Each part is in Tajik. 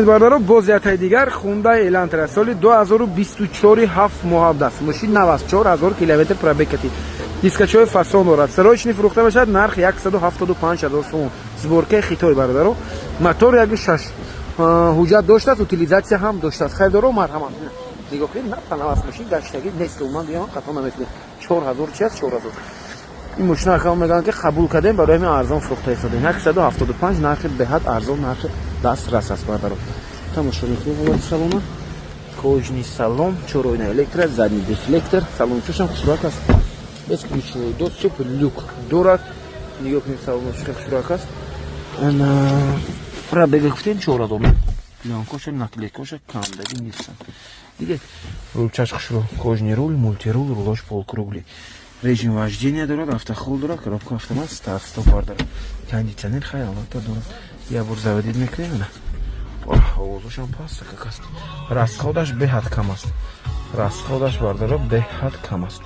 Бародаро, боз яктаи дигар Хундай Элантра, соли 2024, 7 моҳ аст. Мошин нав аст, 4000 километр пробег кати. Дискачои фасон дорад. Срочный фурӯхта мешавад, нарх 175 ҳазор сомон. Сборкаи Хитой, бародаро. Мотор 1.6. Ҳуҷҷат доштааст, утилизация ҳам доштааст. Харидоро, марҳамат. Нигоҳ кунед, на панав аст мошин, гаштагӣ нест, умуман дига хато намекунед. 4000 чи аст, 4000. Ин мошина акам мегӯянд, ки қабул кардем, барои ҳамин арзон фурӯхта истодем. 175, нархи беҳад арзон, нархи дастрас аст, бародаро. Тамошо мекунем ҳолати салона. Кожаный салон, чороина электро, задний дефлектор, салончошам хушрак аст. Бесключевой доступ, люк дорад. Нигоҳ кунед, салонош хушрак аст. Ана пробега гуфтем 4000. Плёнкоша, наклейкоша кандагӣ нестанд. Дидед, рулчаш хушрӯ, кожаный руль, мультируль, рулош полукруглый. Режим вождения дорад, автохолд дорад, коробка автомат, старт стоп дорад. Кондиционер хай албатта дорад. Я бор заводить мекунем, ана. Овозошам паст как аст. Расходаш беҳад кам аст. Расходаш, бардоро, беҳад кам аст.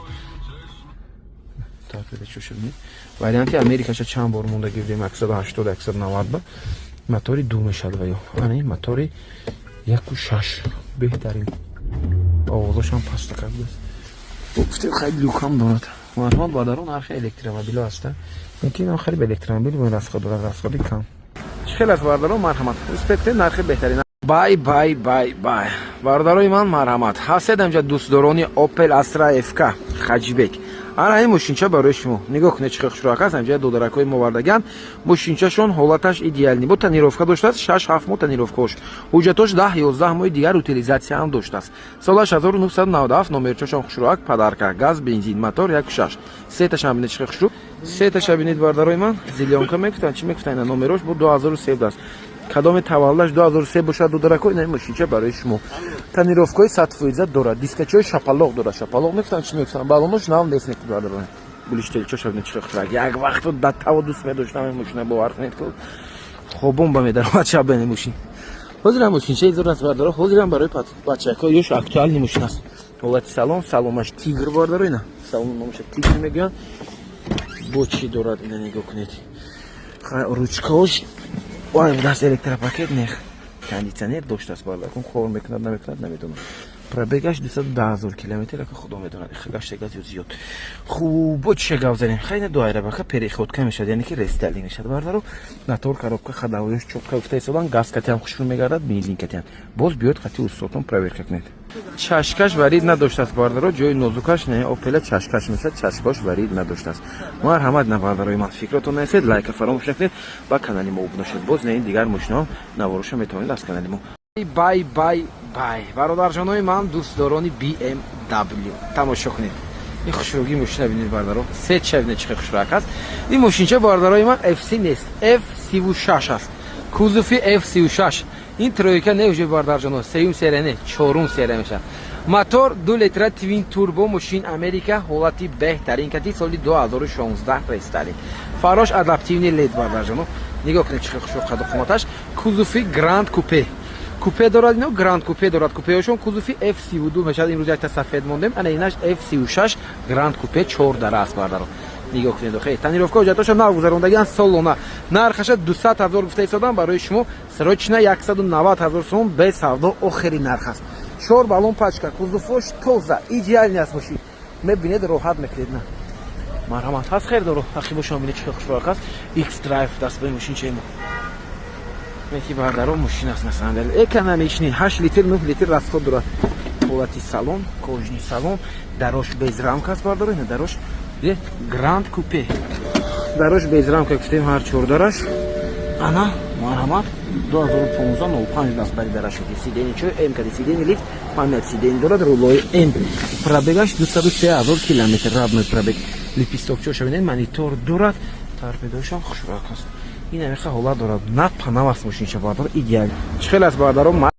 Варианти Америкаша чанд бор монда гирдем, 180, 190 ба мотори ду мешавад ва ё ана мотори 1.6 беҳтарин. Овозошам паста как буд. Гуфтем, хай, люкам дорад. Марҳамат, бародарон, нархи электромобило ҳаста. Лекин хариб электромобил бо расход дорад, расходи кам. Чӣ хел аст, бародарон, марҳамат. Успеть, нархи беҳтарин. Бай, бай, бай, бай. Бародарои ман, марҳамат. Ҳастед ҳамҷа дӯстдорони Opel Astra FK хэтчбек. Ана ин мошинча барои шумо. Нигоҳ кунед, чӣ хел хушрӯак аст. Ҳамҷа додаракҳои мо вардаган. Мошинчашон ҳолаташ идеальный. Бо тонировка доштааст, 6-7 моҳ тонировкаош. Ҳуҷҷатош 10-11 моҳи дигар, утилизация ҳам доштааст. Солаш 1997, номерчошон хушрӯак, подарка, газ, бензин, мотор 1.6. Сеташа бинед, чӣ хел хушрӯ. Сеташа бинед, бародарои ман, зелёнка мегуфтанд, чӣ мегуфтанд, ина номерош бо 2017 аст. Кадоми таваллудаш 2003 бошад, додарако, ина мошинча барои шумо. Тонировкаҳои 100% дорад, дискачаҳои шапалоқ дорад, шапалоқ мегуфтанд, чӣ мегуфтанд, балонош нав нест, бародарон. Гулиштелчоша бинед, чӣ хел. Як вақто да таво дӯст медоштам ин мошина, бовар кунед, ки хобон ба медаромад шаб бини мошин. Ҳозирам мошинчаи зур аст, бародаро, ҳозирам барои бачаҳо ёш актуальный мошин аст. Ҳолати салон, салонаш тигр, бародаро, ина салон номаша тигр мегӯянд. Бо чӣ дорад, ина нигоҳ кунед. Ручкаош ой, даст электропакет нех, кондиционер доштааст, бародаркун, кор мекунад, намекунад, намедонам. Пробегаш 210 000 километр, ака, худо медонад, гаштагаз ё зиёд. Хуб, бо чиша гап занем? Хайна ду айрабака переходка мешавад, яъне ки рестайлинг мешавад, бародаро. Мотор, коробка, ходовоёш чётко гуфта истодан, газ катиам хушрӯ мегардад, бензин катиам. Боз биёд, қати устотон проверка кунед. Чашкаш варид надоштааст, бародаро, ҷои нозукаш не, Опела чашкаш мешавад, чашкош варид надоштааст. Марҳамат, на, бародарои ман, фикротон наесед, лайка фаромӯш накунед, ба канали мо обуна шуд. Боз не дигар мошинаҳо навороша метавонед аз канали мо. Бай, бай, бай, бародарҷонои ман, дӯстдорони BMW, тамошо кунед ин хушрӯгии мошина бинед, бардаро, сетша бинед, чӣ хел хушрӯак аст ин мошинча. Бародарои ман, FC нест, F36 аст, кузови F36. Ин тройка не уже, бародарҷоно, сеюм серия не, чорум серия мешавад. Мотор 2 литра, твин турбо, мошин Америка, ҳолати беҳтарин кати, соли 2016, рестайлинг, фарош адаптивный лед. Бародарҷоно, нигоҳ кунед, чӣ хел хушрӯ қаду қоматаш. Кузови гранд купе, купе дорад, ино гранд купе дорад. Купеҳошон кузови F32 мешавад. Имрӯз якта сафед мондем, ана инаш F36 гранд купе, чор дара аст, бардаро, нигоҳ кунед. Охе, тонировка, ҳуҷҷатоша нав гузарондагиан, солона. Нархаша 200 000 гуфта истодам, барои шумо срочно 190 000 сом, без савдо, охири нарх аст. Чор баллон пачка, кузовош тоза, идеальный аст мошин, мебинед, роҳат мекунед. На, марҳамат, ҳаст хелдоро, ақибо шумо бинед, чӣ хушрӯак аст. X Drive даст ба мошинчаи мо меки, бардаро, мошин аст, на самом деле экономичный, 8 литр, 9 литр расход дорад. Ҳолати салон, кожаный салон, дарош без рамка аст, бардаро, ина дарош гранд купе, дарош без рамка гуфтем, ҳар чордараш. Ана, марҳамат, 2015 05 даст бари дараш. Сиденье чо М кади, сиденье лифт, память сиденье дорад, рулои М. Пробегаш 203 000 километр, родной пробег. Лепестокчоша бинед, монитор дорад, торпедошам хушрак аст. Ин амиха ҳолат дорад, на панав аст мошинча, бардаро, идеал. Чӣ хел аст, бардаро?